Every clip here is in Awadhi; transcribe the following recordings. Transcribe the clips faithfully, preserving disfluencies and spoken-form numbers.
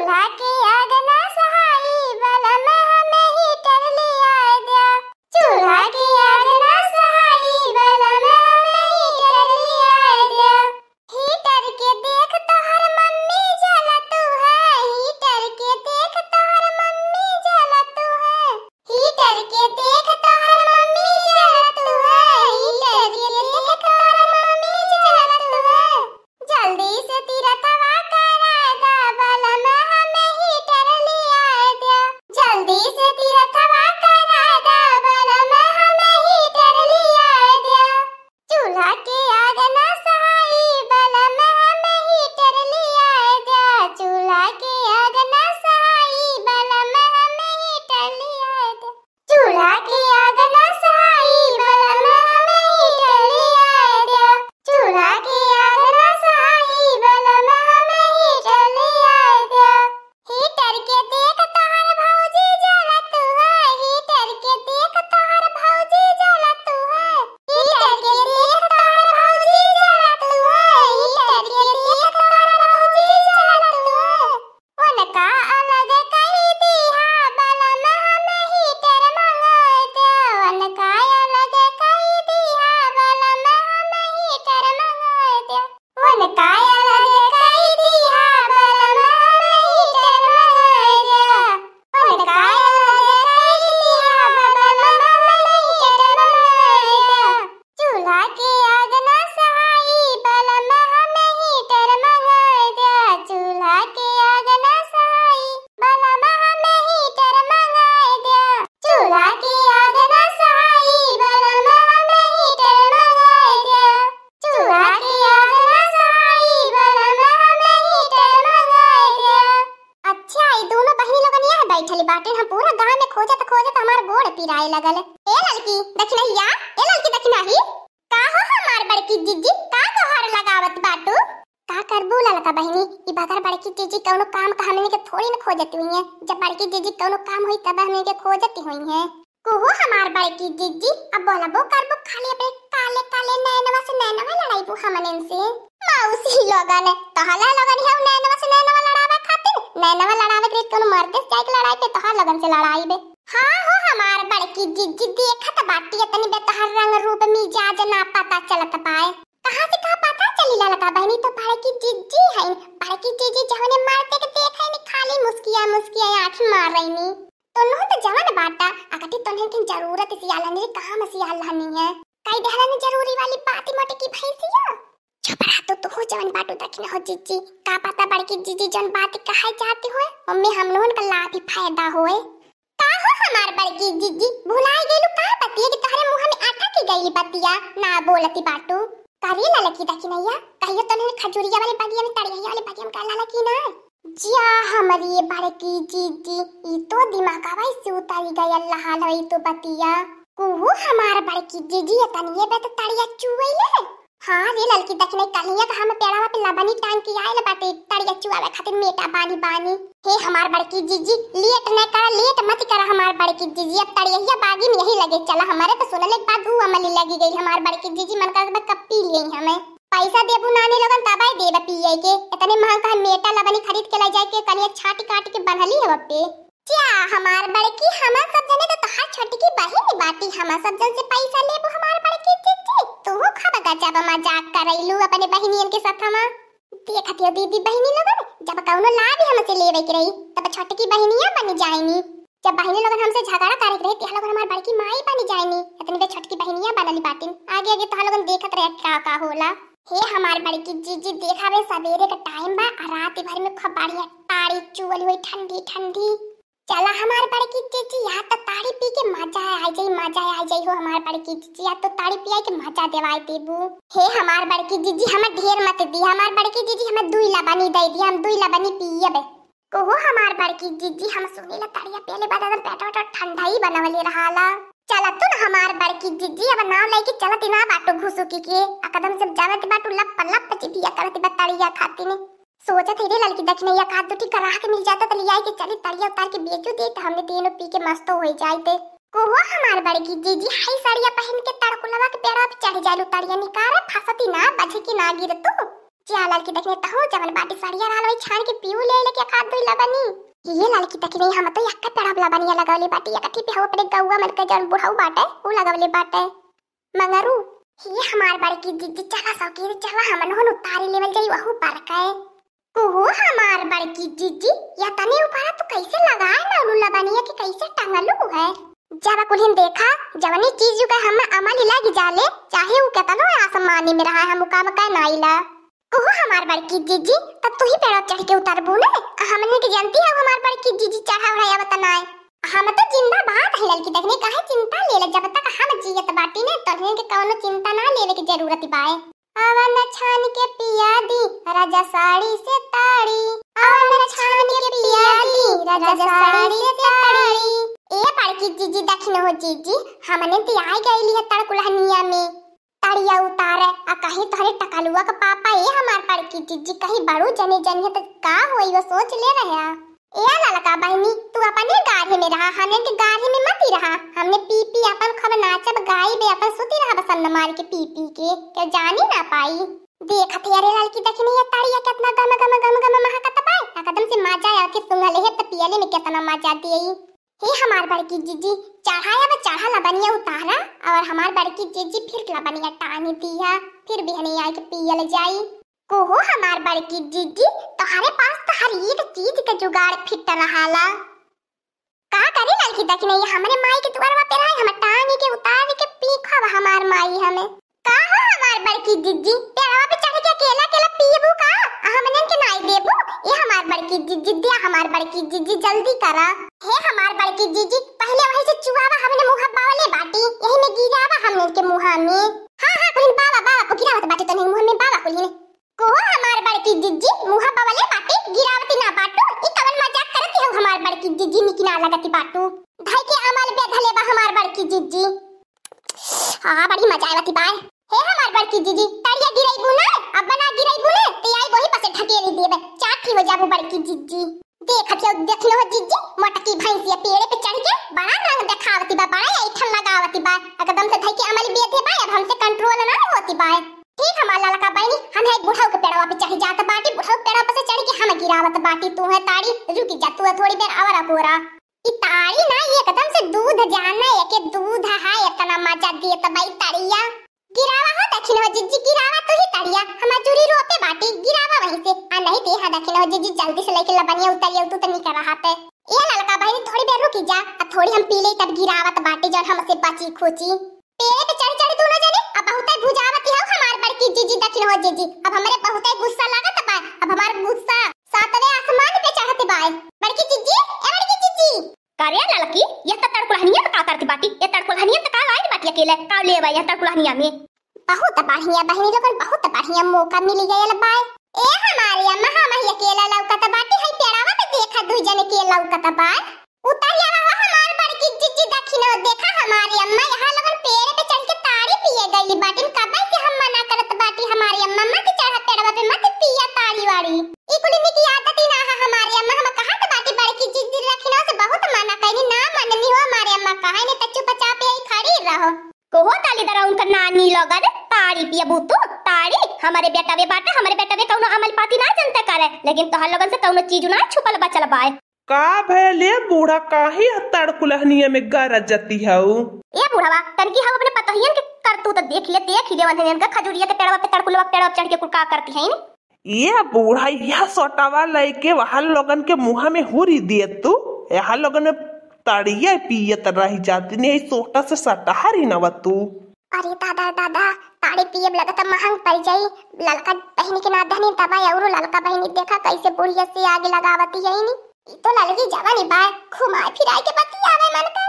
चूल्हा के आग ना सहाई, बलम हमें हीटर लियाए द्या। चूल्हा के आग ना सहाई, बलम हमें हीटर लियाए द्या। हीटर के देख तोहर मम्मी जलतू है, हीटर के देख तोहर मम्मी जलतू है, हीटर के देख तोहर मम्मी जलतू है, हीटर के देख तोहर मम्मी जलतू है। जल्दी से तीरथवा करा दा, बलम हमें हीटर लियाए द्या। जल्दी से तीरथवा करा दा, बलम हमें हीटर लियाए द्या। चूल्हा के आग ना सहाई, बलम हमें हीटर लियाए द्या। चूल्हा के आग ना सहाई, बलम हमें हीटर लियाए द्या। चूल्हा के आग ना सहाई, बलम हमें हीटर लियाए द्या। चूल्हा के आग ना सहाई, बलम हमें हीटर लियाए द्या। हीटर के देख तोहर भौजी जलतू है, हीटर के देख तोहर भौजी जलतू है, हीटर के देख तोहर भौजी जलतू है, हीटर के देख तोहर भौजी जलतू है। उनका अलग कई दिहा, बलम हमें हीटर मंगाए द्या, उनका अलग कई दिहा, बलम हमें हीटर मंगाए द्या। उनका अलग कई दिहा, बलम हमें हीटर मंगाए द्या। उनका अलग कई दिहा, बलम हमें हीटर मंगाए द्या। चूल्हा के आग ना सहाई, बलम हमें हीटर मंगाए द्या। चूल्हा के आग ना सहाई, बलम हमें हीटर मंगाए द्या। चूल्हा के आग ना सहाई, बलम हमें हीटर मंगाए द्या। चूल्हा के आग ना सहाई, बलम हमें हीटर मंगाए द्या। अच्छा, ई दोनों बहिनी लोगन यहाँ बैठल बाटे, हम पूरा गांव में खोजत खोजत हमार गोड़ पिराए लगल। ए ललकी दखिनहिया, ए ललकी दखिनही, का हो हमार बड़की जिज्जी, का गोहार लगावत बाटू? का करबू ललका बहिनी, ई बगर बड़की जिज्जी कौनो काम का हमनी के थोड़ी न खोजती हुई है। जब बड़की जिज्जी कौनो काम होई तब हमनी के खोजती हुई है। कुहू हमार बड़की जिज्जी, अब बोलबो करबू खाली अपने काले काले नैनवा से नैनवा लड़ाईबू हमनन से। मौसी लोगन, तोहला लोगन है नैनवा से नैनवा लड़ावे खातिर, नैनवा लड़ावे के कौनो मर्दे से जाके लड़ाई पे तोहर लोगन से लड़ाई बे। हाँ हो हमार बड़की जिज्जी, देखत बाटी इतनी बे तोहर रंग रूप मिजाज ना पता चलत पाए। कहाँ से का पता चली ललका बहिनी, तो बड़की जिज्जी है, बड़की जिज्जी जवने मर्दे के देखे नी खाली मुस्किया मुस्किया आँख मार रही नी। तोन्हू तो जवन बाटा, अगर तोन्हन के जरूरत सियालनी रे, काम सियालनी है। कई देहलन जरूरी वाली बात मोटे की भैंसिया। चुप रह तू, तू हो जवन बाटू दखिन हो जिज्जी। का पता बड़की जिज्जी जवन बात कहे चाहती होए, ओमे हम लोगन का लाभ ही फायदा होए। का हो हमार बड़की जिज्जी, भुलाई गइलू का बतिया कि तोहरे मुँह में अटक गइल बतिया, ना बोलती बाटू। करी ललकी दखिनैया, कहियो तोन्हन खजुरिया वाली बगिया में, तड़िया वाली बगिया में कहला कि ना? जिया हमरी बड़की जिज्जी, ई तो दिमागवा से उतारी गयल रहल हो ई तो बतिया। कुहू हमार बड़की जिज्जी, ये तनिए बे तो तड़िया चुवैले। हाँ रे ललकी दखिनई, कलिया का हम पेड़वा पे लबनी टांग के आयल बाटे, तड़िया चुआवे खातिर मेटा बानी बानी। हे हमार बड़की जिज्जी, लेट न करा, लेट मत करा हमार बड़की जिज्जी, अब तड़िया बागी में यही लगे चला। हमारे तो सुनले के बाद ऊ अमली लगी गई हमार बड़की जिज्जी, मन करत बा कब पी लियई हमें। पैसा देबू नानी लोगन तब आई देब पिए के। इतने महंग का मेटा लबनी खरीद के ले जाए के कनिया छाटी काटी के बन्हली है बप्पे। क्या हमार बड़की, हम सब जने तो तोहार छोटकी बहिन बाटी, हम सब जन से पैसा लेबू हमार बड़की जिज्जी? तू खूब गजब मजाक करैलू अपने बहिनियन के साथ। हम देखत हो दीदी बहिनी लोगन, जब कौनो लाभ हमसे लेवे के रही तब छोटकी बहिनिया बन जाइनी। जब बहिनी लोगन हमसे झगड़ा करे के रही, तिहा लोगन हमार बड़की माई बन जाइनी। इतनी बे छोटकी बहिनिया बनली बाटिन। आगे आगे तोहार लोगन देखत रहे का का होला। हे हमार बड़की जिज्जी, देखा बे सबेरे का टाइम बा, आ रात भर में खूब बढ़िया ताड़ी चुअल हुई ठंडी ठंडी। चला हमार बड़की जिज्जी, यहाँ तो ताड़ी पी के मजा आ जाई, मजा आ जाई हो हमार बड़की जिज्जी, यहाँ तो ताड़ी पिया के मजा देवाई देबू। हे हमार बड़की जिज्जी, हमें ढेर मत दी, हमार बड़की जिज्जी, हमें दुई लबनी दे दी, हम दुई लबनी पियबे। कुहू हमार बड़की जिज्जी, हम सुनी ला तड़िया पियले बाद एकदम पेट वेट ठंडा ही बनवले रहाला। चला तू ना हमार बड़की जिज्जी, अब नाव लेके चलत ही ना बाटू घुसुकी के, एकदम से जावत बाटू लप लप चिपिया करत बा तड़िया खातिर। सोचत ही रे ललकी दखिनैया, का दू ठी ग्राहक मिल जाता तो लियाई के चली तड़िया उतार के बेचू दे, तो हमने तीनों पी के मस्तो हो जाई ते। कुहू हमार बड़की जिज्जी, हाई साड़िया पहन के तड़कुलवा के पेड़ा पे चढ़ जालू तड़िया निकारे, फंसती ना, बझे की ना गिर तू। जा ललकी दखिनही, तहूँ जवन बाटी सड़िया रहल वही छान के पीऊ ले लेके एक आध दुई लबनी। ये ललकी दखिनही, हम तो यक्का पेड़वा लबनिया लगवले बाटी, एकठी पे हो अपने गौवा मन के जौन बुढ़ऊ बाटे, ऊ लगवले बाटे। मंगरू, हे हमार बड़की जिज्जी, चला सौकी रे, चला हमनहुन उतारी लेवल जाई वहू पर के। कुहू हमार बड़की जिज्जी, या तनी ऊपरा तू कैसे लगाए ना उलू लबनिया के कैसे टंगलू है? जब कुल्हिन देखा, जवनी चीज के हम अमल ही लग जाले, चाहे ऊ केतनो आसमानी में रहा, हम काम के नाइला। कुहू हमार बड़की जिज्जी, तब तू ही पेड़वा चढ़ के उतरबू ने? आ हमने के जानती है हमार बड़की जिज्जी चढ़ा उढ़ाया बतनाए। हम तो जिंदाबाद है ललकी दखिनही, काहे चिंता लेले, जब तक हम जियत बाटी ने, तोहने के कौनो चिंता ना लेवे के जरूरत बाए। अवन छान के पिया दी राजा साड़ी से ताड़ी, अवन छान के पिया दी राजा साड़ी से ताड़ी। ए बड़की जिज्जी, दखिनहो जिज्जी, हमने तो आइ गइली है तड़कुलहनिया में। तड़िया उतारे, आ कहीं तोहरे टकलुआ के पापा, ए हमार बड़की जिज्जी, कहीं बड़ू जने जनिहे त का होई, वो सोच ले रहे। ए ललका बहिनी, तू अपने गाढ़े में रहा, हमने के गाढ़े में मती रहा। हमने पी पी अपन खूब नाचब गाइबे, अपन सुती रहा बसन मार के पी पी के, के जानी ना पाई। देखत है अरे ललकी दखिनही, ये तड़िया केतना गम गम गम गम महकत बाय, एकदम से मजा आके सुंघले है त पियले में केतना मजा देई। हे हमार बड़की जिज्जी, चढ़ाया बा चढ़ा लबनिया उतारा, और हमार बड़की जिज्जी फिर लबनिया टांगी दिया, फिर बिहने आइके पियल जाई। कुहू हमार बड़की जिज्जी, तोहरे पास तो हर एक चीज के जुगाड़ फिट रहाला। का करी ललकी दखिनही, हमरे माई के दुआरवा पे रहे, हम टांगी के उतारी के पी खाब हमार माई हमें। का हो हमार बड़की जिज्जी, पेड़वा पे चढ़ के अकेला अकेला पीबू का? आ हमनन के नाई देबू? ए हमार बड़की जिज्जी, द्या हमार बड़की जिज्जी, जल्दी करा। हे हमार बड़की जिज्जी, पहिले वही से चुआवा, हमने मुँह बावले बाटी, यही में गिरावा हमनन के मुँहा में। हाँ, हाँ, कुलिन बावा, बावा, को गिरावत बाटी तो नहीं मुँह में बावा कुलिन। को हमार बड़की जिज्जी, मुँह बावले बाटी, गिरावती ना बाटू, ई कवन मजाक करती हो हमार बड़की जिज्जी, निकी ना लगती बाटू। धई के अमल बेधले बा हमार बड़की जिज्जी। हाँ, बड़ी मजा आवती बाय। हे हमार बड़की जिज्जी, तड़िया गिरइबू ना, अब ना गिरइबू ना, ते आई वही पसे ढकेली देबे, चाठी हो जाबू बड़की जिज्जी। देखत हो, देखिनो हो जिज्जी, मोटकी भैंसिया पेड़े पे चढ़ के बड़ा रंग देखावती बा, बड़ा ऐठन लगावती बा, एकदम से धई के अमल बेधे बा, अब हमसे control ना होती बा। ठीक हमार ललका बहिनी, हम है बुढ़ऊ के पेड़वा पे चढ़ जात बाटी, बुढ़ऊ के पेड़वा पे से चढ़ के हम गिरावत बाटी, तू है ताड़ी, रुकी जा, तू है थोड़ी देर और अगोरा। ई ताड़ी ना, ये एकदम से दूध जाना, एके दूध है, इतना मजा देत बा ई तड़िया। गिरावा हो दखिनहो जिज्जी, गिरावा तू ही तड़िया, हमार जुरी रोपे बाटी, गिरावा वहीं से। आ नहीं दे हा दखिनहो जिज्जी, जल्दी से लेके लबनिया उतरियो, तू तनी कर रहा थे। ए ललका बहिनी, थोड़ी देर रुकी जा, आ थोड़ी हम पी ले, तब गिरावत बाटी जौन हमसे बची खुची। पेड़े पे चढ़ चढ़ दोनों जने अब बहुते भुजावती हो हमार बड़की जिज्जी दखिनहो जिज्जी, अब हमरे बहुते गुस्सा लागत बा, अब हमार गुस्सा सातवें आसमान पे चढ़त बा। बड़की जिज्जी, ए बड़की जिज्जी। का रे ललकी, ये त तड़कुलहनिया में का करती बाटी? ये तड़कुलहनिया में त का आइल बाटी अकेले? का लेवा ये तड़कुलहनिया में? बहुत बढ़िया बहिनी लोगन, बहुत बढ़िया मौका मिल गयल बा। ए हमारे अम्मा, हम ही अकेला लौकत बाटी, है पेड़ावा पे देखा दुई जने के लौकत बा। उतर आवा हो हमार बड़की जिज्जी दखिनो, देखा हमारे अम्मा यहाँ लोगन पेड़ पे चढ़ के ताड़ी पिए गइली बाटिन, कब से हम मना करत बाटी हमारे अम्मा मत चढ़ा पेड़वा पे, मत पिया ताड़ी वाड़ी। ई कुल निकी आदत ही ना है हमारे अम्मा, हम कहत बाटी बड़की जिज्जी दखिनो से बहुत मना कइनी, ना मननी हो हमारे अम्मा, कहे नहीं त चुपचाप यही खड़ी रहो। कहो ताली दरा उनका नानी लोगन, ताड़ी पियबू तू? ताड़ी? हमरे बेटवे बाटे, हमरे बेटवे कौनो अमल पाती ना जनते करे, लेकिन तोहर लोगन से कौनो चीज ना छुपल बचल बाय। का भयल ए बूढ़ा, काहे तड़कुलहनिया में गरजती हऊ? ए बूढ़वा, तनकी हम अपने पतोहियन के करतूत देख ले, देख ही लेवन है इनका खजूरिया के पेड़वा पे, तड़कुलवा के पेड़वा पे चढ़ के कुल का करती हैं। ए बूढ़ा, यह सोटावा लइके वहाँ लोगन के मुँहा में हुरी दिए तू, यहाँ लोगन में तड़िया पियत रह जाती, नहीं सोटा से सटहरी नवा तू। अरे दादा, दादा, ताड़ी पियब लगत महंग पड़ जाई। ललका बहिनी के ना दहनी दबाई, औरो ललका बहिनी देखा कैसे बुढ़िया से आग लगावती है नी। ई तो ललकी जवानी बा, घुमाए फिराए के बतियावे मन का।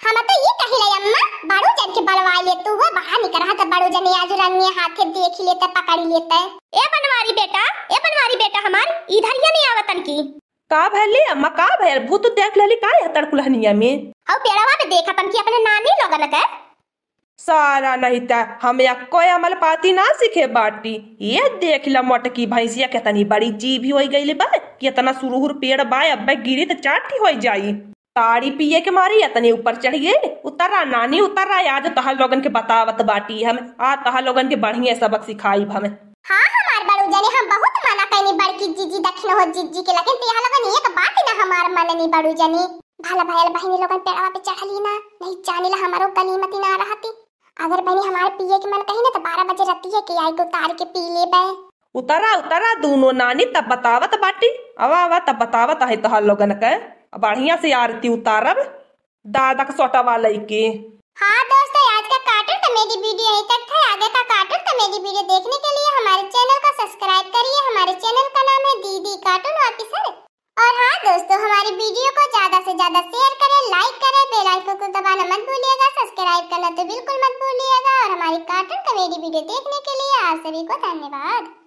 हम तो ये कहिले अम्मा, बड़ू जन के बलवाई ले तू, वो बाहर निकल रहा तो बड़ू जने आज रंगे हाथे देख ही लेते, पकड़ ही लेते। ए बनवारी बेटा, ए बनवारी बेटा हमार, इधर ये नहीं आवतन की। का भले अम्मा, का भयल? भूत देख लेली का यह तड़कुलहनिया में? हऊ पेड़वा पे देखा तनकी अपने नानी लोगन के। सारा नहीं त हम एक्को अमल पाती ना सीखे बाटी। ये देख ला मोटकी भैंसिया, कितनी बड़ी जीभ होई गइली बा, कितना सुरहुर पेड़ बा, अब्बे गिरी त चाटी होई जाई। ताड़ी पिए के मारी इतने ऊपर चढ़ गई। उतरा नानी उतरा, आज तोहर लोगन के बतावत बाटी हम, आ तोहर लोगन के बढ़िया सबक सिखाई हम। हाँ, हमार बड़ू जनी, हम बहुत मना कैनी बड़की जीजी दखिन हो जीजी के, लेकिन तिहा लोगन एक बात ना हमार मननी बड़ू जनी। भला भयल बहिनी लोगन पेड़वा पे चढ़ली ना, नहीं जानिला हमारो गनीमती ना रहती। अगर बहिनी हमार पिए के मन कही ना तो बारह बजे रतिये के आई के उतार के पी लेबे। उतरा, उतरा दूनो नानी, तब बतावत बाटी। आवा, आवा, तब बतावत है तोहर लोगन के। बढ़िया से आरती उतारब, दादा के सोटवा लइके। हाँ दोस्तों, आज का cartoon comedy video यहीं तक था। आगे का cartoon comedy video देखने के लिए हमारे channel को subscribe करिए। हमारे channel का नाम है दीदी Cartoon Officer। और हाँ दोस्तों, हमारी video को ज्यादा से ज्यादा share करें, like करें, bell icon को दबाना मत भूलिएगा, subscribe करना तो बिल्कुल मत भूलिएगा। और हमारी cartoon comedy video देखने के लिए आप सभी को धन्यवाद।